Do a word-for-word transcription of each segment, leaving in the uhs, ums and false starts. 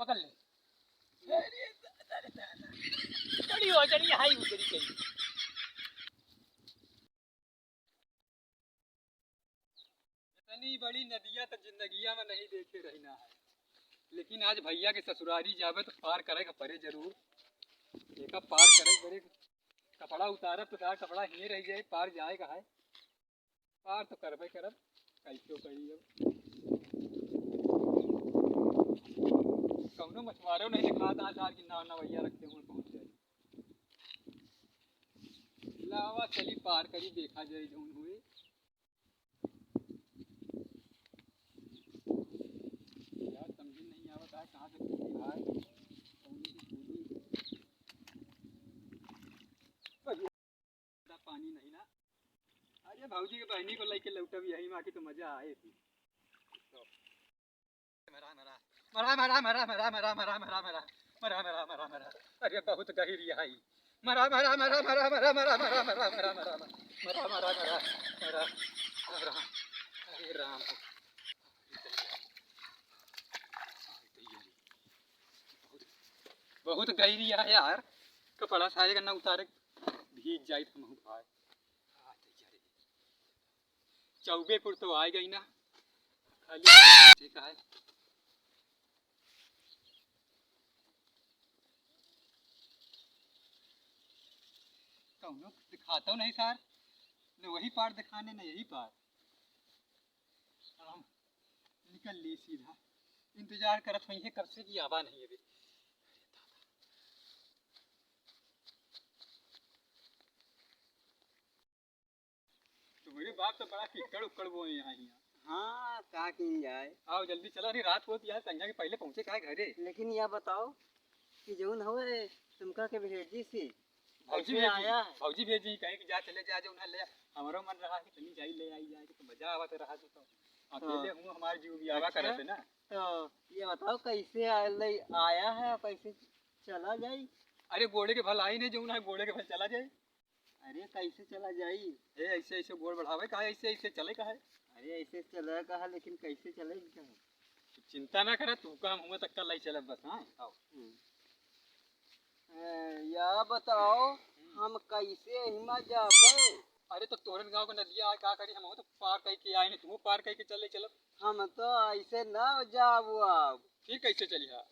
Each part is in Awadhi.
पकड़ ले। अरे दादा रे दादा, बड़ी वजनी है, उजरी गई। इतनी बड़ी नदिया तो जिंदगिया में नहीं देखे रही ना है, लेकिन आज भैया के ससुरारी जाबे तो पार करे के परे जरूर। एका पार करे के परे, कपड़ा उतारब तो सारा कपड़ा हिये रह जाए, पार जाए का है। पार तो करबे करब, कैसो करी अब। कौनो मछुआरो नहीं दिखाता आज कि नाव नवैया रखते हुए पहुंच जाए। लावा चली पार करी, देखा जाए जौन हुए। यार समझ नहीं आवत है कहाँ से कूदी भाई, कौन सी कूदी। पानी नहीं ना। अरे भौजी के बहनी को लेके लौटब यही माँ की तो मजा आए थी। मरा, मरा, मरा। अरे बहुत गहिर यही। मरा, मरा, मरा। अरे राम। बहुत, बहुत गहिर है यार। कपड़ा सारे का ना उतारे, भीग जाई हम भाई। चौबेपुर तो आ गई ना, खाली ठीक है। कौनो दिखाता नहीं सार, न वही पार दिखाने न यही पार। हम निकल ली सीधा, इंतजार करत हुई है कब से कि आवा नहीं अभी। तुम्हारे बाप तो बड़ा पिक्कड़ उक्कड़ बोए यहाँ, यहाँ। हाँ, का की जाए। आओ जल्दी चला, अरे रात होत यार, संझा के पहले पहुँचे काहे घरे। लेकिन यह बताओ कि जौन हवे तुमका के भेजी सी, भौजी कैसे भेजी, आया है? भौजी भेजी, कहे कि जा चले जा, जो उन्हें ले, हमारो मन रहा कि तनी जाई ले आई जाए, तो मजा आवत रहा तो, तो अकेले हाँ। हूँ, हमारे जीव भी आवा अच्छा, करत है ना। तो ये बताओ कैसे आ-, ले आया है, कैसे चला जाई? अरे गोड़े के भल आई नहीं, जो उन्हें गोड़े के भल चला जाई। अरे कैसे चला जाई? ए, ऐसे, ऐसे गोड़ बढ़ावे का है, ऐसे, ऐसे चले का है? अरे ऐसे चले का है, लेकिन कैसे चले का है? चिंता ना करे, तू का हम हुआ तक का लाई चलब बस, हाँ? आओ। हम्म। ए, या बताओ, हम्म। हम कैसे हिमा जाबे? अरे तो तोरन गाँव का नदिया है, का करी, हम तो पार करके आए नहीं, तू पार करके चले चलब। हम तो ऐसे ना जाबो अब। फिर कैसे चलिहा?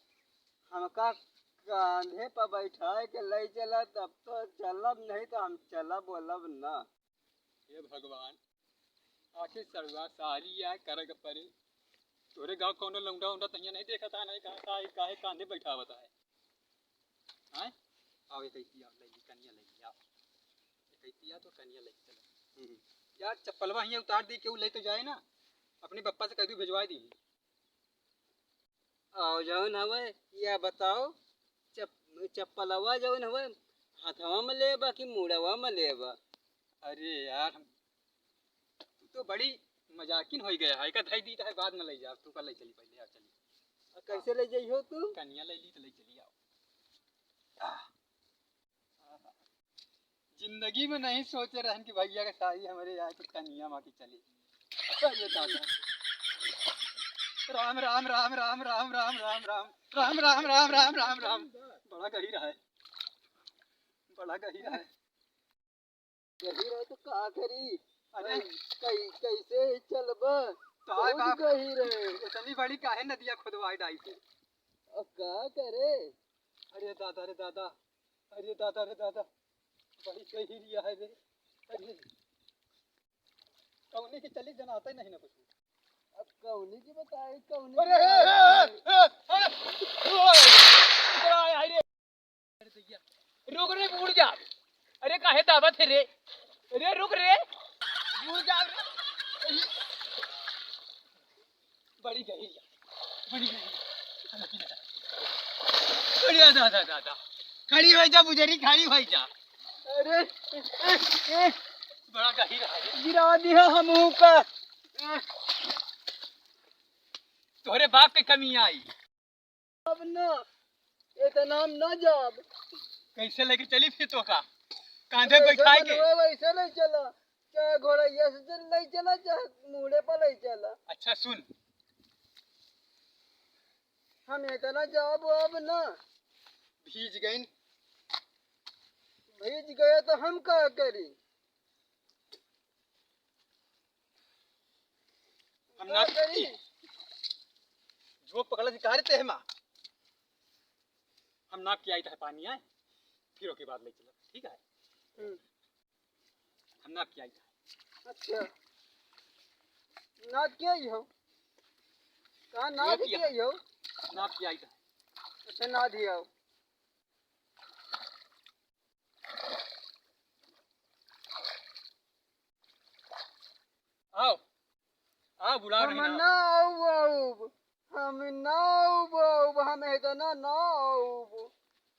हमका कांधे पर बैठाए के ले चला, तब तो चलब, नहीं तो हम चलब वलब ना। हे भगवान, आखिर सड़ुआ सारी आए करे के परे। तोरे गाँव कौनो लौंडा उंडा तहिया नहीं देखत है, नहीं कहा का, काहे कांधे बैठावत है? हैं? आओ, एक ही आओ, ले ली, कनिया ले ली, आओ। एक ही पिया तो कनिया ले चलो। हम्म। यार, चप्पलवा हियाँ उतार दी, केहू ले तो जाए ना। अपने पप्पा से कह दू, भिजवा दी। और जौन हवे, या बताओ, चप-, चप्पलवा जौन हवे, हथवा में लेबा कि मुड़वा में लेबा? अरे यार, हम, तू तो बड़ी मजाकिन होई गया है, का धई दी तो है, बाद में ले जा, तू का ले चली पहले, आ चली। आ, कैसे ले जइहो तू? कनिया ले ली तो ले चली आओ। आह। जिंदगी में नहीं सोचे रहन कि भैया के शादी हमरे यहाँ के कनिया माँ की चली। अरे दादा। राम, राम, राम। राम, राम, राम, राम, राम। राम, राम, राम, राम, राम, राम। बड़ा गहिरा है। बड़ा गहिरा है। गहिरा है तो का करी? अरे। कै-, कैसे चलबा? तो आए बहुत बाप। गहिरा है। इतनी बड़ी काहे नदिया खुदवाए डाई से? अब का करे? अरे दादा रे दादा। अरे दादा रे दादा, बड़ी गहिरिया है रे। अरे, कौनी की चली जनाता ही नहीं ना कुछ। अब कौनी की बताई, कौनी अरे, की ए, बताई? ए, ए, ए, ए, इधर आए, आए रे। अरे भैया, रुक रे, बूड़ जा। अरे काहे दाबत है रे? अरे रुक रे, बूड़ जा रे। बड़ी गहिरिया, बड़ी गहिरिया। अरे दादा, दादा, खड़ी हो जा बुजरी, खड़ी हो जा। अरे, ए, ए, बड़ा गहिरा है। गिरा दिया हमहू का। तोहरे बाप के कमी आई। अब ना, इतना हम ना जाब। कैसे लेके चली फिर तो का? कांधे जैसे बैठाए के? मनवा वैसे ले चला, चाहे घोड़ैया से चल ले चला, चाहे मूड़े पर ले चला। अच्छा सुन, हम इतना जाब अब ना। भीज गइन। भीज गए तो हम का करी? हम का ना करी? जो पकड़ा अधिकारी ते है माँ। हम नाप के आई था पानी आए, फिर ओके बाद ले चला, ठीक है? हम्म। हम नाप के आई था। अच्छा, नाप के आई हो? कहाँ नाप के आई हो? नाप के आई था। अच्छा, ना दिया हो। आओ, आओ, बुला रही हम ना। ना आउब, आउब। हम ना आउब, आउब। हम इतना ना आउब।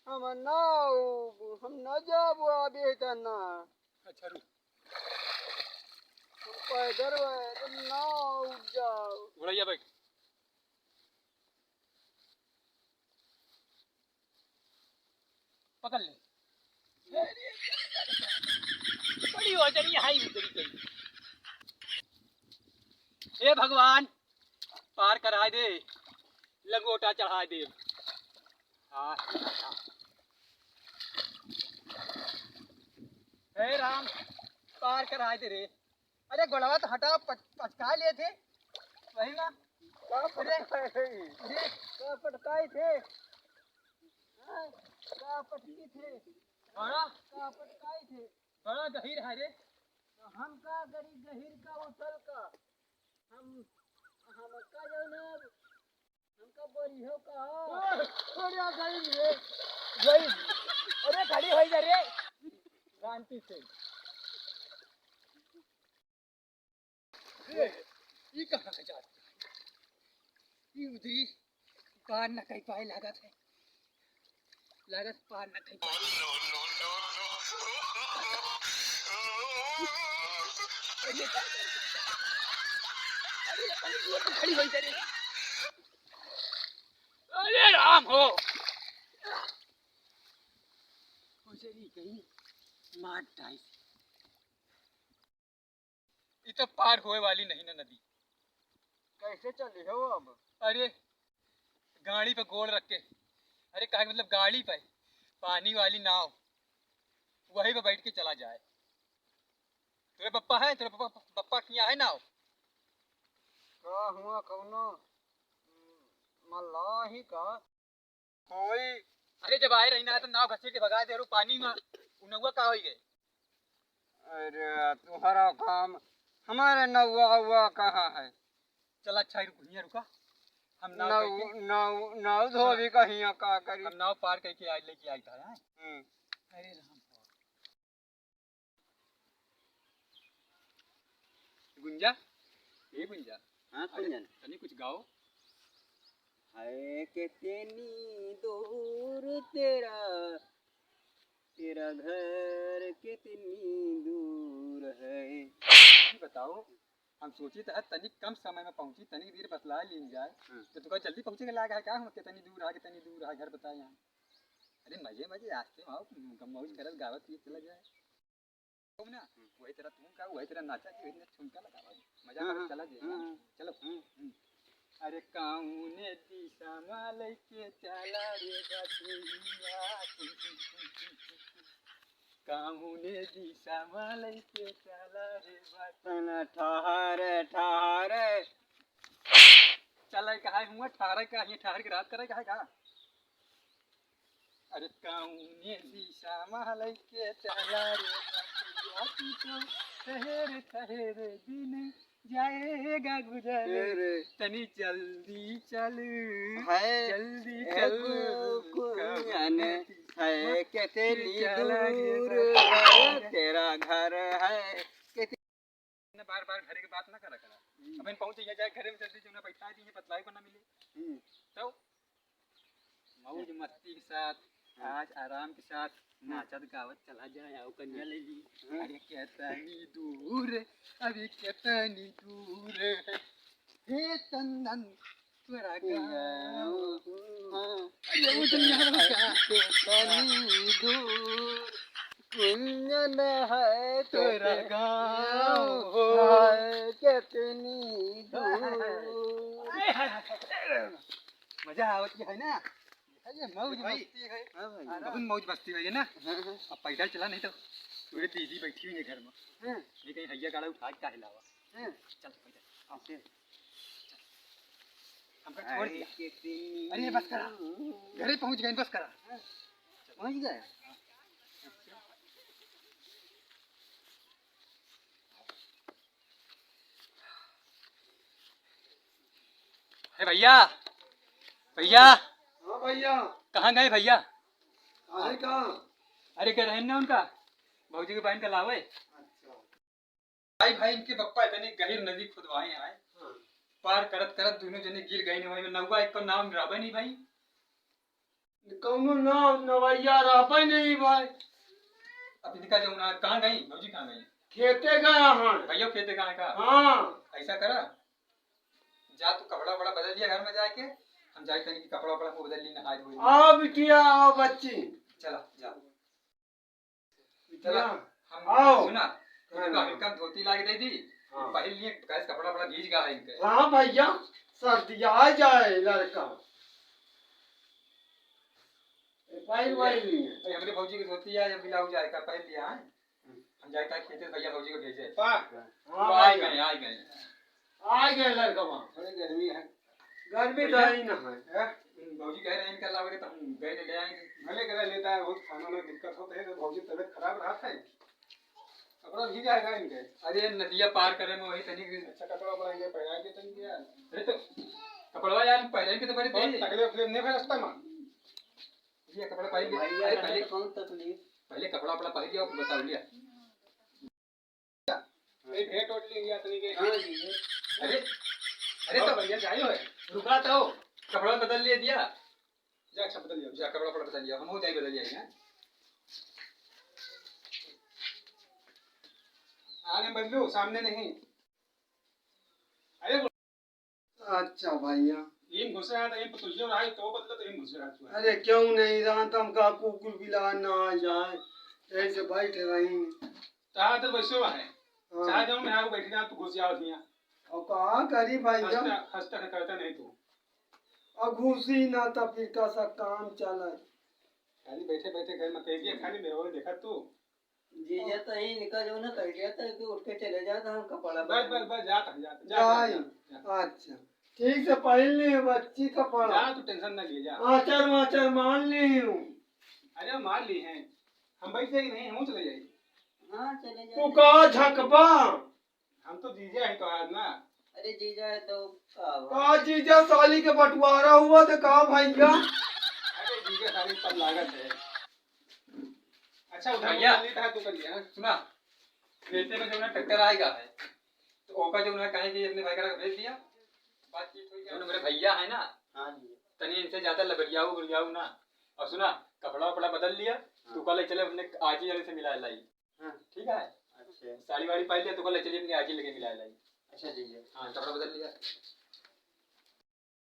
हम ना आउब। हम ना जाब अब इतना। अच्छा, रुक। हम पैदल, पैदल ना आउब जाब। घोड़ैया बैठ। पकड़ ले। बड़ी वजनी हाई उतरी गई। हे भगवान, पार कराए दे, लंगोटा चढ़ाए दे। हाँ, हाँ, हाँ। हे राम, पार कराए दे रे। अरे गोड़वा तो हटाओ, पच-, पचका लिए थे। वही ना। का अरे, पटकाए थे? अरे। का पटकाए थे? हाँ, का पटकी थे? बड़ा? का पटकाए थे? बड़ा गहिर है रे। तो हम का करी गहिर का उथल का? हम, हम का जाने अब? हमका बोरी हो का? ओए, अरे गई रे। गई। अरे खड़ी होई जा रे। शांति से। ए, ई कहाँ के जात? ई उधरी पार न कई पाए लागत है। लागत पार न कई पाए। अरे, अरे, अरे, वो तो खड़ी होई जा रे। अरे राम हो। गुजरी गई मार डाई। ई तो पार होए वाली नहीं ना नदी। कैसे चली हो अब? अरे, गाड़ी पे गोड़ रख के, अरे, कहे के मतलब गाड़ी पे, पानी वाली नाव, वही पे बैठ के चला जाए। तोरे पप्पा है, तोरे पप्पा, पप्पा किया है नाव? का हुआ कौनो मल्लाही का? होई। अरे जब आए रही ना तो नाव घसीट के भगा दे रू पानी में, उ नौवा का होई गए? अरे तुम्हारा काम, हमारे नौवा उवा कहाँ है? चल अच्छा ही रुक, हियाँ रुका, हम नाव नाव, कइके नाव, नाव धोबी कहिया का करी? हम नाव पार कइके आई, लेके आई था, हैं? हम्म। अरे राम। गुंजा, ए गुंजा। हाँ, अरे, कुंजन। तनी कुछ गाओ। है कितनी दूर तेरा, तेरा घर कितनी दूर है। ये बताओ, हम सोची त है तनी कम समय में पहुँची, तनी देर बतला लीन जाए। हाँ। तो तुका जल्दी पहुँचे के लाग है का? हम कितनी दूर आ, कितनी दूर आ, घर बताए यहाँ। अरे मजे मजे आस्ते में आओ, मौज करत गावत पिए चला जाए। ना, हम्म। वही तरह तू का, वही तरह नाचा जी, वही तरह ठुमका लगावा। मजा हाँ, करत हाँ, चला जी, हाँ, हाँ। हाँ। चलो। हम्म। हम्म। अरे कौने दिशा में लइके चला रे बटुइया। कौने दिशा में लइके चला रे बटुइया। ठहरे, ठहरे। चला, कहा हुआ ठहरे का, ये ठहर के रात करे का है का? अरे कौने दिशा में लइके चला रे बटुइया, तू तो ठहर ठहर दिन जाएगा गुजर। अरे। तनी जल्दी चल, है, जल्दी है चल, कु-, कुंजन, कौने दिशा है में कितनी चला रे दूर बटुइया। है तेरा घर है, कितनी ना बार बार घरे के बात ना करा करा। हम्म। अब इन पहुंच जाइए जाए घरे में जल्दी, जो ना बैठा दी है, बतलाई को ना मिले। हम्म। तो मौज मस्ती के साथ, हाँ। आज आराम के साथ, हाँ। नाचत गावत चला जाए, आओ कन्या ले ली। हाँ। अरे कितनी दूर, अरे कितनी दूर है, हे चंदन, तोरा गाँव। हाँ। अरे वो तो यहाँ का। तनी दूर, कुंजन है तोरा गाँव। हाय, कितनी दूर। मजा आवत है ना? है ये मौज भाई। मस्ती है। हाँ भाई। आराम। बहुत मौज मस्ती है ना? हाँ, हाँ। अब पैदल चला, नहीं तो पूरे दीदी बैठी हुई है घर में। हाँ। ये कहीं हैया गाड़ा उठा के काहे लावा? हाँ। चल पैदल। हाँ। हमका छोड़ दिया। अरे, बस करा। घरे पहुंच गए, बस करा। हाँ। पहुंच गए? ए भैया, भैया। हाँ भैया। कहाँ गए भैया? काहे का? अरे, गए रहन ना उनका, भौजी के बहन का लावे। अच्छा। भाई, भाई, इनके पप्पा इतनी गहिर नदी खुदवाए हैं, हाँ। पार करत करत दोनों जने गिर गए हैं, वही में नौवा एक का नाम रहबे नहीं भाई। कौनो नाम नवैया रहबे नहीं भाई। अब इनका जो ना, कहाँ गई भौजी, कहाँ गई? खेते गया हन। भैया खेते गए का? हाँ। ऐसा करा, जा तू कपड़ा वपड़ा बदल लिया घर में जाके, हम जाए तनी कि कपड़ा वपड़ा को बदल ली, नहाए धोए ली। आओ बिटिया, आओ बच्ची। चला, जा। चला, बिटिया, हम आओ। सुना, हाँ, इनका हाँ। हल्का धोती लाके दे दी, हाँ। पहन लिए, कैसे कपड़ा वपड़ा भीज गया है इनके। हाँ भैया, सर्दी आ जाए लड़का। ए, पाइल वाइल नहीं है। अरे, हमरे भौजी के धोती है या ब्लाउज है, का पहन लिया है? हम जाए ताकि खेते से भैया भौजी को भेजे। पा। हाँ, तो आ भैया। गए, आ गए। आ गए लड़कवा। थोड़ी गर्मी है। गर्मी तो भैया। है ही ना है। हैं? भौजी कह रहे हैं इनका लाओगे तो हम गए ले आएंगे। भले करा लेता है, बहुत खाना में दिक्कत होता है, तो भौजी तबीयत खराब रहत है। कपड़ा भीग जाएगा इनके। अरे नदिया पार करे में वही तनी। अच्छा कपड़ा वपड़ा ये पहना के तनी यार। अरे तो कपड़वा यार पहले के तो बड़े बहुत थे। तकलीफ, तकलीफ नहीं है रास्ता में। ये कपड़ा पहले, भैया अरे रहे पहले, तो कौन तकलीफ? पहले कपड़ा वपड़ा पहन लिया, फिर बताओ लिया। ये भेंट ओट ली गया तनी के। हाँ जी। अरे, अरे और तो भैया जाइयो है। रुका तो, कपड़ा बदल लिया दिया। जा, अच्छा बदल लिया। जा, कपड़ा वपड़ा बदल लिया, हम हो जाए बदल लिया, हैं? आगे बदलू, सामने नहीं। अरे अच्छा भैया। इन घुसे रहा था, इन पतुलियों रहा, तो बदला तो इन घुसे रहा तू। अरे क्यों नहीं रहा, तो हमका कुकुर बिलार ना आ जाए, यही से बैठ रही। तो हाँ, तो वैसे हुआ है। हाँ। चाहे जाऊँ मैं, हाँ, बैठ जा, तू घुस जाओ हियाँ। और कहाँ करी भैया? हंसता, हंसता करता नहीं तू। अब घुसी ना, तो फिर कैसा काम चले? खाली बैठे बैठे घर में कह दिया, खाली मेरे को देखा तू। जीजा तो ही इनका जो ना कह दिया था कि उठ के चले जाओ, तो हम कपड़ा बस, बदल बस, बस, जा, जा, जा, जा, जाई। जा, जा। अच्छा, ठीक से पहन ली है बच्ची कपड़ा। जा, तू tension ना लिए, जा। आचर वाचर मान ली हूँ। अरे, मान ली है। हम बैठ जाएगी नहीं, हम चले जाएगी। हाँ, चले जाओ। तू का झकबा? हम तो जीजा है तो आज ना। अरे, जीजा है तो का हुआ? का जीजा साली के बंटवारा हुआ तो का भैया? अरे, जीजा साली पर लागत है। अच्छा, उधर भैया। बोल लेता है, तू कर लिया, हाँ? सुना, खेते में जो ना ट्रैक्टर आएगा है, तो ओका जो ना कहे कि अपने भाई का भेज दिया, बातचीत हुई। जो ना मेरे भैया है ना, हाँ जी। तनी इनसे ज्यादा लबरियाऊ उबरियाऊ ना। और सुना, कपड़ा वपड़ा बदल लिया, हाँ। तू कल चले अपने आजी वाले से मिला लाई। हाँ। ठीक है? अच्छा। साड़ी वाड़ी पहन लिया, तू कल चलिए अपने आजी लगे मिला लाई। अच्छा जी, जी। हाँ, कपड़ा बदल लिया।